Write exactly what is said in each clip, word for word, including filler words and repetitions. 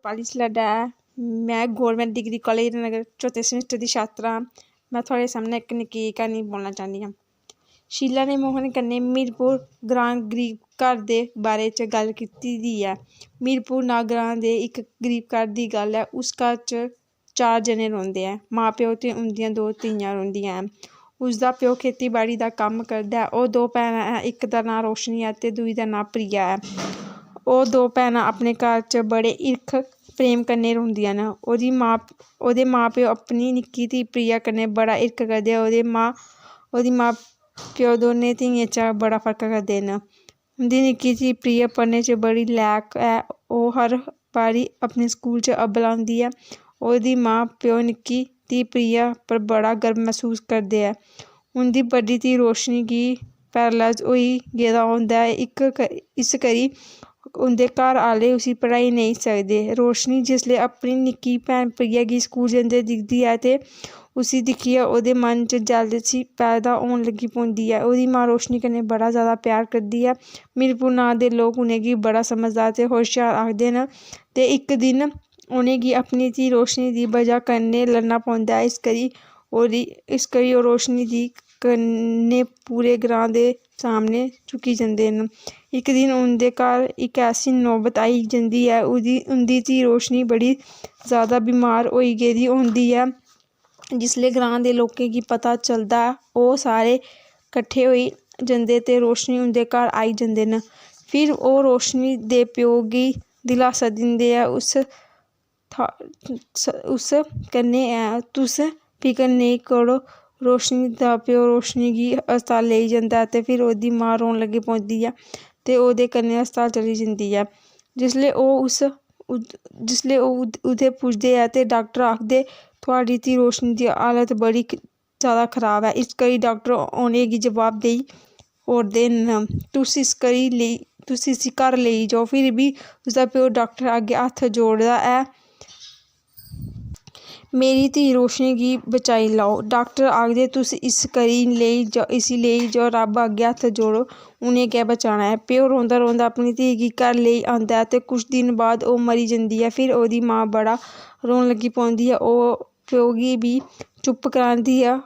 पाली सलाडा ऐ। में गौरमेंट डिग्री कॉलेज नगर चौथे सेमेस्टर दी छात्रा आं। में थुआढ़े सामनै इक निक्की जेही क्हानी बोलना चाह्न्नी आं। शीला ने मोहन कन्नै मीरपुर ग्रांऽ गरीब घर दे बारे च गल्ल कीती दी ऐ। मीरपुर नांऽ ग्रांऽ दे इक गरीब घर दी गल्ल ऐ। उस घर च चार जने रौंह्दे ऐ, मां प्यो ते उं'दियां दो धियां रौंह्दियां ऐ। उसदा प्यो खेती बाड़ी दा कम्म करदा ऐ। ओह् दो भैनां ऐ, इक दा नांऽ रोशनी ऐ ते दूई दा नांऽ प्रिया ऐ। ओह् दो भैनां अपने घर च बड़े हिरख प्रेम कन्नै रौंह्दियां न। ओह्दी मां ओह्दे मां प्यो अपनी निक्की धी प्रिया कन्नै बड़ा हिरख करदे। ओह्दे मां ओह्दी मां प्यो दौनें धियें च बड़ा फर्क करदे न। उं'दी निक्की धी प्रिया पढ़ने च बड़ी लैक ऐ। ओह् हर बारी अपने स्कूल च अब्बल औंदी ऐ। ओह्दी मां प्यो निक्की धी प्रिया पर बड़ा गर्व मसूस करदे ऐ। उं'दी बड्डी धी रोशनी गी पैरालाइज होई गेदा होंदा ऐ। इक क- इस करी उं'दे घर आह्ले उसी पढ़ाई नेईं सकदे। रोशनी जिसलै अपनी निक्की भैन प्रिया गी स्कूल जंदे दिखदी ऐ ते उसी दिक्खियै ओह्दे मन च जैलसी पैदा होन लगी पौंदी ऐ। ओह्दी मां रोशनी कन्नै बड़ा जैदा प्यार करदी ऐ। मीरपुर नांऽ दे लोक उ'नेंगी बड़ा समझदार ते होशियार आखदे न ते इक दिन उ'नेंगी अपनी धी रोशनी दी बजह कन्नै लड़ना पौंदा ऐ। इस करी ओह्दी इस करी ओह् रोशनी दी कन्नै पूरे ग्रांऽ दे सामनै झुकी जंदे न। इक दिन उं'दे घर इक ऐसी नौबत आई जंदी ऐ। ओह्दी उं'दी धी रोशनी बड़ी जैदा बमार होई गेदी होंदी ऐ। जिसलै ग्रांऽ दे लोकें गी पता चलदा ऐ, ओह् सारे कट्ठे होई जंदे ते रोशनी उं'दे घर आई जंदे न। फिर ओह् रोशनी दे प्यो गी दिलासा दिंदे ऐ। उस था- स- उस कन्नै ऐ, तुस फिकर नेईं करो। रोशनी दा प्यो रोशनी गी अस्पताल लेई जंदा ऐ ते फिर ओह्दी मां रोन लगी पौंदी ऐ ते ओह्दे कन्नै अस्पताल चली जंदी ऐ। जिसलै ओह् उस उद- जिसलै ओह् उद- उत्थै पुजदे ऐ ते डाक्टर आखदे, "थुआढ़ी धी रोशनी दी हालत बड़ी ख- जैदा खराब ऐ।" इस करी डाक्टर उ'नेंगी जवाब देई ओड़दे न, "तुस इस करी लेई तुस इसी घर लेई जाओ।" फिर बी उसदा प्यो डाक्टर अग्गें हत्थ जोड़दा ऐ, "मेरी धी रोशनी गी बचाई लैओ।" डाक्टर आखदे, "तुस इस करी लेई जाओ इसी लेई जाओ, रब्ब अग्गें हत्थ जोड़ो, उ'नें गै बचाना ऐ।" प्यो रोंदा रोंदा अपनी धी गी घर लेई आंदा ऐ ते कुछ दिन बाद ओह् मरी जंदी ऐ। फिर ओह्दी मां बड़ा रोन लगी पौंदी ऐ। ओह् प्यो गी बी चुप्प करांदी ऐ।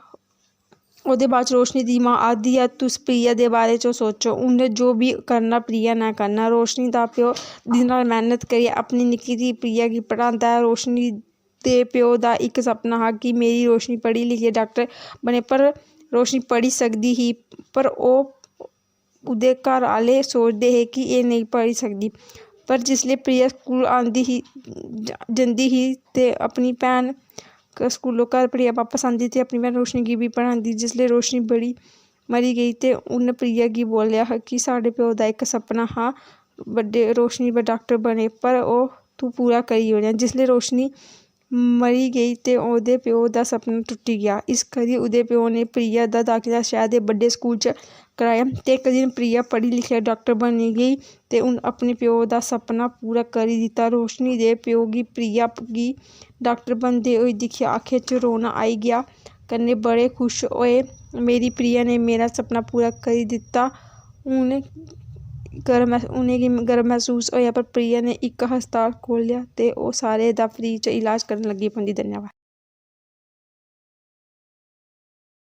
ओह्दे बाद च रोशनी दी मां आखदी ऐ, "तुस प्रिया दे बारे च सोचो। उ'न्नै जो बी करना, प्रिया ने करना।" रोशनी दा प्यो दिन रात मेह्नत करियै अपनी निक्की धी प्रिया गी पढ़ांदा ऐ। रोशनी दे प्यो दा इक सपना हा कि मेरी रोशनी पढ़ी लिखियै डाक्टर बने, पर रोशनी पढ़ी सकदी ही, पर ओह् ओह्दे घर आह्ले सोचदे हे कि एह् नेईं पढ़ी सकदी। पर जिसलै प्रिया स्कूल आंदी ही, ज- जंदी ही ते अपनी भैन क- स्कूलों घर पढ़ियै बापस आंदी ते अपनी भैन रोशनी गी बी पढ़ांदी। जिसलै रोशनी बड़ी मरी गेई ते उन्न प्रिया गी बोलेआ हा कि साढ़े प्यो दा इक सपना हा बड्डे रोशनी ब- डाक्टर बने, पर ओह् तूं पूरा करी ओड़ेआ। जिसलै रोशनी मरी गेई ते ओह्दे प्यो दा सपना टुट्टी गेआ। इस करी ओह्दे प्यो ने प्रिया दा दाखला शैह्र दे बड्डे स्कूल च कराया ते इक दिन प्रिया पढ़ी लिखियै डाक्टर बनी गेई ते उन्न अपने प्यो दा सपना पूरा करी दित्ता। रोशनी दे प्यो गी प्रिया गी डाक्टर बनदे होई दिक्खियै अक्खें च रोना आई गेआ कन्नै बड़े खुश होए। "मेरी प्रिया ने मेरा सपना पूरा करी दित्ता।" हून गर्व मह- उ'नेंगी गर्व मसूस होएआ, पर प्रिया ने इक हस्पताल खोह्लेआ ते ओह् सारे दा फ्री च इलाज करन लगी पौंदी। धन्यवाद।